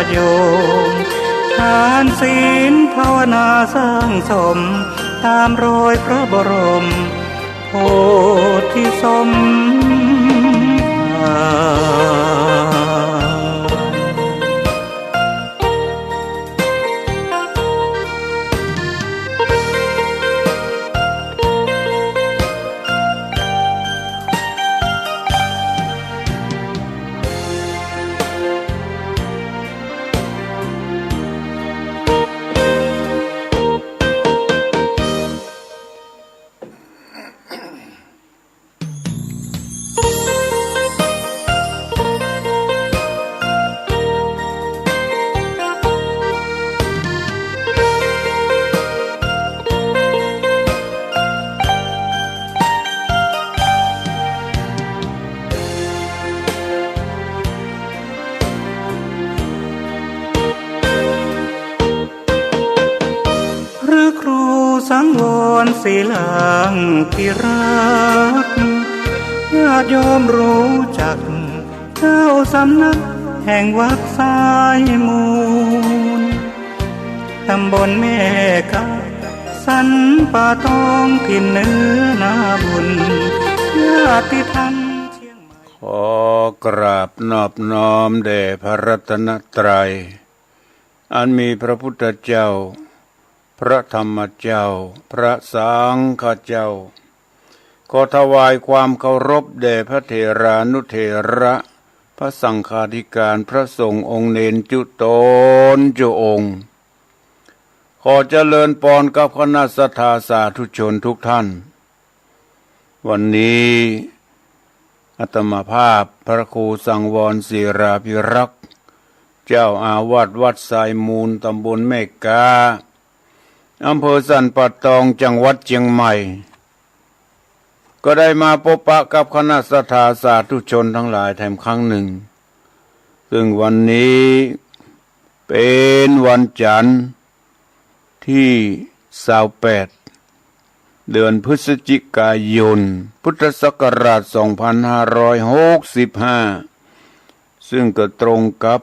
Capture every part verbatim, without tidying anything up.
โยม ทานศีลภาวนาสร้างสม ต๋ามรอยพระบรมโพธิสมภาร พระครูสังวรศิลาภิรักษ์ ญาติโยมรู้จัก เจ้าสำนักแห่งวัดสายมูล ตำบลแม่กา สันป่าตอง ถิ่นเหนือนาบุญ ญาติธรรมเชียงใหม่ ขอกราบนอบน้อมแด่พระรัตนตรัย อันมีพระพุทธเจ้า พระธรรมเจ้า พระสังฆเจ้า ขอถวายความเคารพแด่พระเถรานุเถระ พระสังฆาธิการ พระสงฆ์องค์เณรจุ๊ต๋นจุ๊องค์ ขอเจริญปอนกับคณะศรัทธาสาธุชนทุกท่าน วันนี้อาตมาภาพพระครูสังวรศิลาภิรักษ์ เจ้าอาวาสวัดสายมูล ตำบลแม่กา อำเภอสันป่าตอง จังหวัดเชียงใหม่ ก็ได้มาปะปะกับคณะศรัทธาสาธุชนทั้งหลายแถมครั้งหนึ่ง ซึ่งวันนี้เป๋นวันจันทร์ที่ซาวแปด เดือนพฤศจิกายน พุทธศักราชสองพันห้าร้อยหกสิบห้า ซึ่งก็ตรงกับ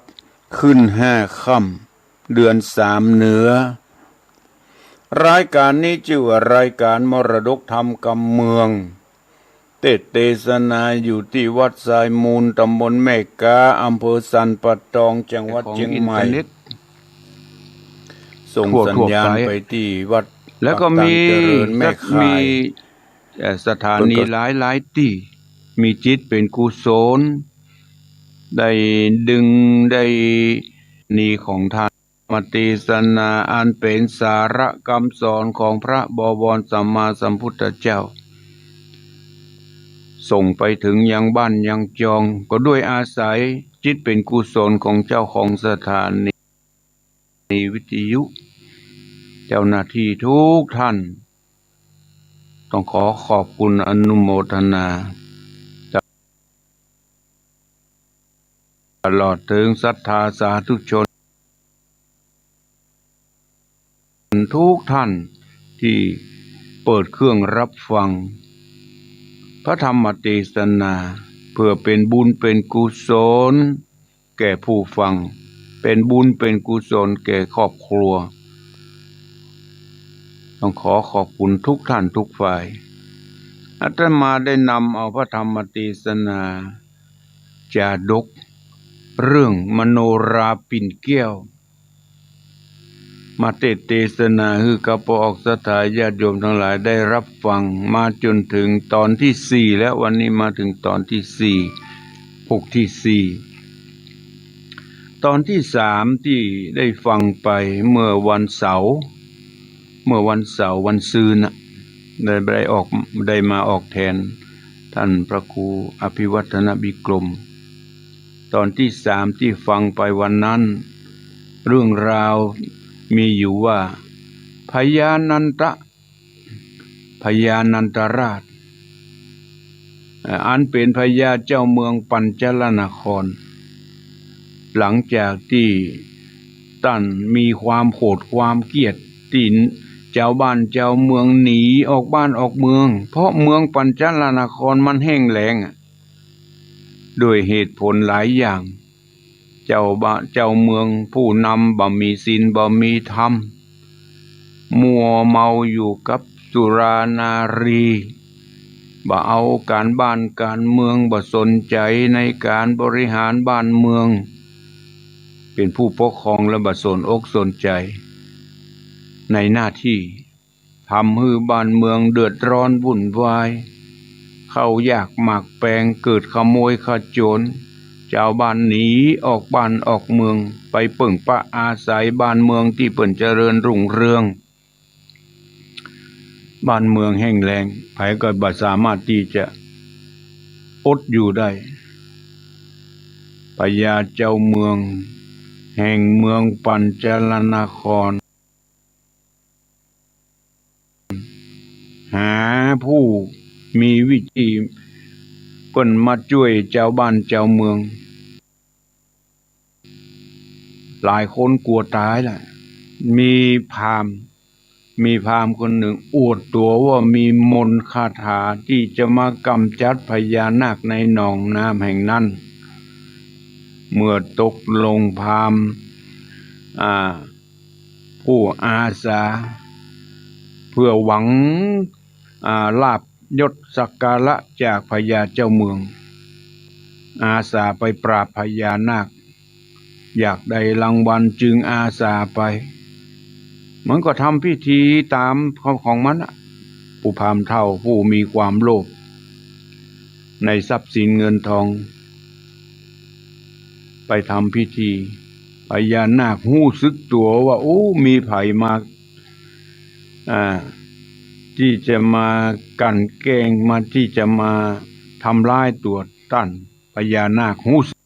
ขึ้นห้าค่ำ เดือนสามเหนือ รายการนี้จื้อว่ารายการมรดกธรรมกำเมือง เตสน์เตสนาอยู่ตี้วัดสายมูล ตำบลแม่กา อำเภอสันป่าตอง จังหวัดเชียงใหม่ ของอินเทอร์เน็ต ส่งสัญญาณไปตี้วัด แล้วก็มี ปากตานเจริญแม่ข่าย มี เอ่อ สถานีหลายๆ ตี้ มีจิตเป๋นกุศล ได้ดึง ได้นีของท่าน มาเตสนาอันเป๋นสาระกำสอนของพระบวรสัมมาสัมพุทธเจ้า ส่งไปถึงยังบ้านยังจอง ก็ด้วยอาศัยจิตเป๋นกุศลของเจ้าของสถานีวิทยุ เจ้าหน้าที่ทุกท่าน ต้องขอขอบคุณอนุโมทนา ตลอดถึงศรัทธาสาธุชนทุกท่านที่เปิดเครื่องรับฟังพระธรรมเตสนา เพื่อเป็นบุญเป็นกุศลแก่ผู้ฟัง เป็นบุญเป็นกุศลแก่ครอบครัว ต้องขอขอบคุณทุกท่านทุกฝ่าย อาตมาได้นำเอาพระธรรมเตสนา จาดกเรื่องมโนราปิ่นแก้ว มาเตสน์เตสนาหื้อกับพระออกศรัทธาญาติโยมทั้งหลายได้รับฟังมาจนถึงตอนที่สี่แล้ว วันนี้มาถึงตอนที่สี่ ปกที่สี่ ตอนที่สามที่ได้ฟังไปเมื่อวันเสาร์ เมื่อวันเสาร์วันซืนน่ะ ได้ ได้ออก ได้มาออกแทนท่านพระครูอภิวัฒนวิกรม ตอนที่สามที่ฟังไปวันนั้น เรื่องราวมีอยู่ว่า พญานันทะ พญานันทราช เอ่อ อันเป๋นพญาเจ้าเมืองปัญจลนคร หลังจากตี้ต้านมีความโขดความเคียดตี้จาวบ้านจาวเมืองหนีออกบ้านออกเมือง เพราะเมืองปัญจลนครมันแห้งแล้งอะ ด้วยเหตุผลหลายอย่าง เจ้าบ้านเจ้าเมืองผู้นำบ่มีศีลบ่มีธรรม มัวเมาอยู่กับสุรานารี บ่เอาก๋านบ้านก๋านเมือง บ่สนใจ๋ในก๋านบริหารบ้านเมือง เป๋นผู้ปกครองแล้วบ่สนอกสนใจ๋ในหน้าตี้ ทำหื้อบ้านเมืองเดือดร้อนวุ่นวาย ข้าวยากหมากแปง เกิดขโมยขโจร จาวบ้านหนีออกบ้านออกเมือง ไปเปิ้งป๊าอาศัยบ้านเมืองตี้เปิ้นเจริญรุ่งเรือง บ้านเมืองแห้งแล้ง ใผก็บ่สามารถตี้จะอดอยู่ได้ พญาเจ้าเมืองแห่งเมืองปัญจลนคร หาผู้มีวิธีเปิ้นมาจ้วยจาวบ้านจาวเมือง หลายคนกั๋วต๋ายละ มีพราหมณ์ มีพราหมณ์คนนึ่งอวดตั๋วว่ามีมนต์คาถาตี้จะมากำจัดพญานาคในหนองน้ำแห่งนั้น เมื่อตกลงพราหมณ์ อ่า ผู้อาสา เพื่อหวัง อ่า ลาภยศสักการะจากพญาเจ้าเมือง อาสาไปปราบพญานาค อยากได้รางวัลจึงอาสาไป มันก็ทำพิธีต๋ามของมันน่ะ ผู้พราหมณ์เฒ่าผู้มีความโลภในทรัพย์สินเงินทอง ไปทำพิธี พญานาคฮู้สึกตั๋วว่า โอ้ มีใผมา อ่า ตี้จะมากลั่นแกล้ง มาตี้จะมาทำร้ายตั๋วต้าน พญานาคฮู้